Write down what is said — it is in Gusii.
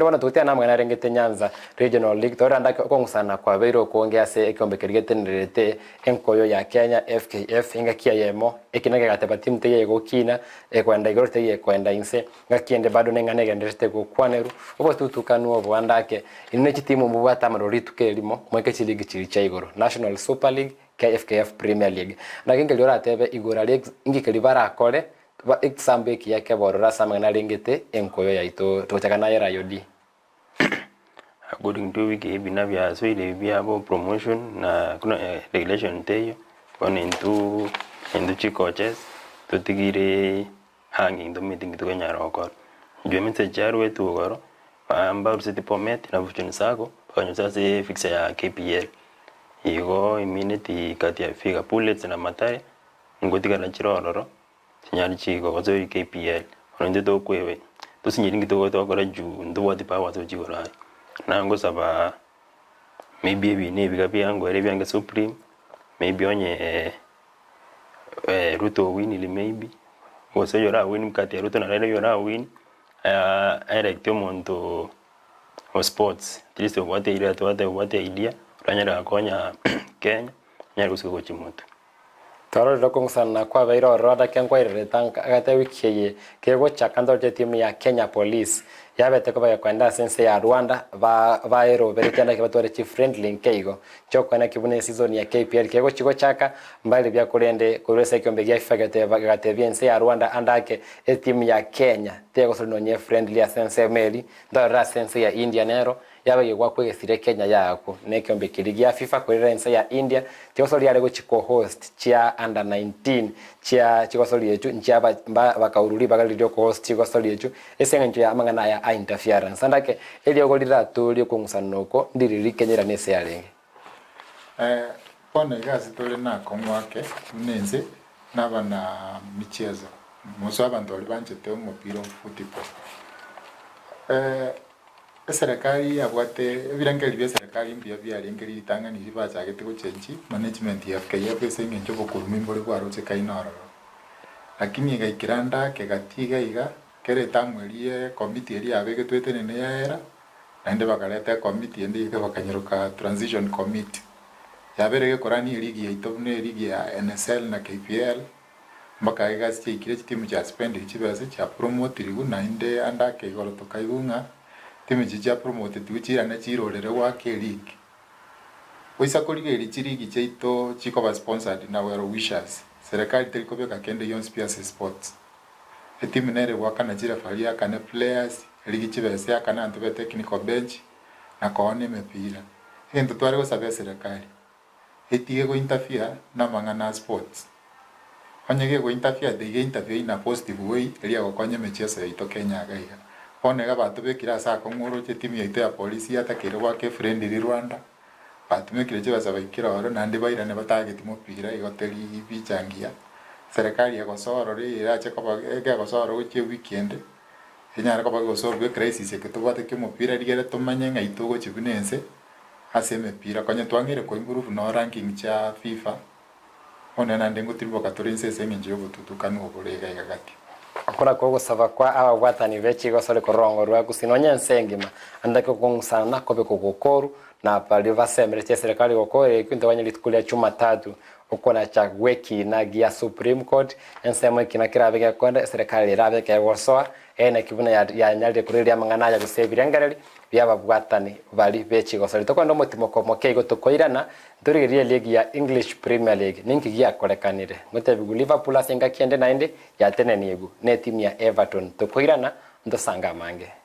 Korende bono togotiana namang'ana arengete Nyanza Regional League torore ande ake okong'usana kwabeire okonge ase ekeombe keria getenererete enkoyo ya Kenya FKF engaki eyemo ekina kegateba timu teiyo egokina ekoenda igoro teiyo ekoenda inse engaki ende bado neng'ana egendererete gokwanerwa obotutukanu obo ande ake inwe ne chitimu mbobwate amaroro rituko erimo moike chiligi chiria chia igoro National Super League KFKF Premier League naki nkeria oratebe igoro aria inki keria barakore Ba egesambo ekiya keborore ase amang'ana arengete enkoyo yaito togochaka naye Rayo D. According to wiki ebina biasoire ebi biabo promotion na kuna regulation teiyo, bono intwe intwe chicoaches totigire hanging tomanyeti nki tokonyara gokora. Intwe emessage yaruetwe igoro, mbaruseti Bomet na Fortune Sacco bakanyusa ase fixture ya KPL. Igo emineti kati ya Vihiga Bullets na Mathare Ngotigara chire ororo, chinyari chigogosa oi KPL, bono intwe tokweba tosinyiri nki togo togokora juu ntobwati power ase gochia igoro aye. Na ngosaba maybe ebi na ebiga biangoera ebiange supreme, maybe onye Ruto owinire maybe, gose oyo orawin kati ya Ruto na Raila oyo orawin, aelect omonto o sports, at least obwate ira obwate idea, oranyare gokonya Kenya, onyare gosuka gochia motwe. Twarorire okong'usanana kwabeire ororo adake nkwairerete agate wiki eye kegochaka ntoroche etimu ya Kenya Police yabete koba gekoenda ase ense ya Rwanda baeroberetie andake batware chifriendly nkeigo chiokoena ki buna eseason ya KPL kegochi gochaka mbare buya korende korwa ase ekiombe gia FIFA gegatebia ense ya Rwanda andake etimu ya Kenya tegosori nonye efriendly ase ensemo eri ntorore ase ense ya India nero Yabeire gwakwa egesire Kenya yaakwo nekeombe keria gia FIFA korera ense ya India chigosori yare gochi ko host chia under 19 chia chigosori echio nchia ba bakauru ribaga riria oko host chigosori echio ase eng'encho ya amang'ana aya a interference. Andake eriogo riratorie okong'usanana oko ndiri rikenyera nese yarenge. Bono iga ase tore nakong'u ake buna ense nabana michezo moso abanto baria banchete omopira o football. Eserekari yabwate ebirengererio bia eserekari mbuya biarenge ritang'ani riria bachagete gochenchi management ya FKF ase eng'encho obokurumi mbore bwarochekaine ororo. Lakini egaikera ande ake gati iga iga, kera etamu eria ye ekomiti eria yabegetwe etenene yaera, naende bakareta ekomiti ende iga bakanyeroka transition committee. Yabere gekorania eligi yaito buna eligi ya NSL na KPL, Mpaka egasi chiaikire chitimu chia spendiri chibesa chia promotirigwe naende ande ake igoro tokaigwa ng'a timu echi chia promotetigwe chiirane chirorere goaka eligi. Goisa korigereria chiligi chiaito chikoba sponsored na well wishers, serikali teri kobeka kende gionsi pi ase sports. Etimu nere goakana chireferee eakane players, eligi chibesa eakane abanto be technical bench na koona emepira. Egento tware gosaba eserekari. Etige go interfere namang'ana a sports. Onye gego interfere tiga interfere in a positive way eria egokonya emechieso yaito Kenya iga iga. Bono iga batobekire ase akong'u oroche etimu yaito ya polisi yatakeire goaka efriendly Rwanda, batumekire chibesa baikire ororo naende bairane batageti mopira igo teri picha ngiya. Serikali egosoa ororo eye erache koba egegosoa ororo gochia ewiki ende, enyare koba egosolve ecrisis eke tobwate kia omopira rigere tomanye ng'ai togochia buna ense. Ase emepira, konya twang'eire koimprove no ranking chia FIFA, bono naende ngotirimboka tore inse ase eng'encho y'obotutukanu obore iga iga gati. Okora kw'ogosaba kwa ababwatani be chigosori korongo rwa gusii nonya ense engima, ande kogong'usana kobe kogokoru na baria basemeretie eserekari gokora ekio ntobanye rituko ria Jumatatu okonacha gw'ekiina gia Supreme Court ensemo ekina kerabe gekoenda eserekari erabe kegosoa Ere naki buna yanyarire koreria amang'ana aya gose ebirengererio bi'ababwatani baria be chigosori. Tokoenda omotimoko omoke igo tokoirana, ntorigererie eligi ya English Premier League. Ninki giakorekanire? Ngotebigwe Liverpool ase engaki ende naende yatenenigwe netimu ya Everton. Tokoirana, ntosange amange.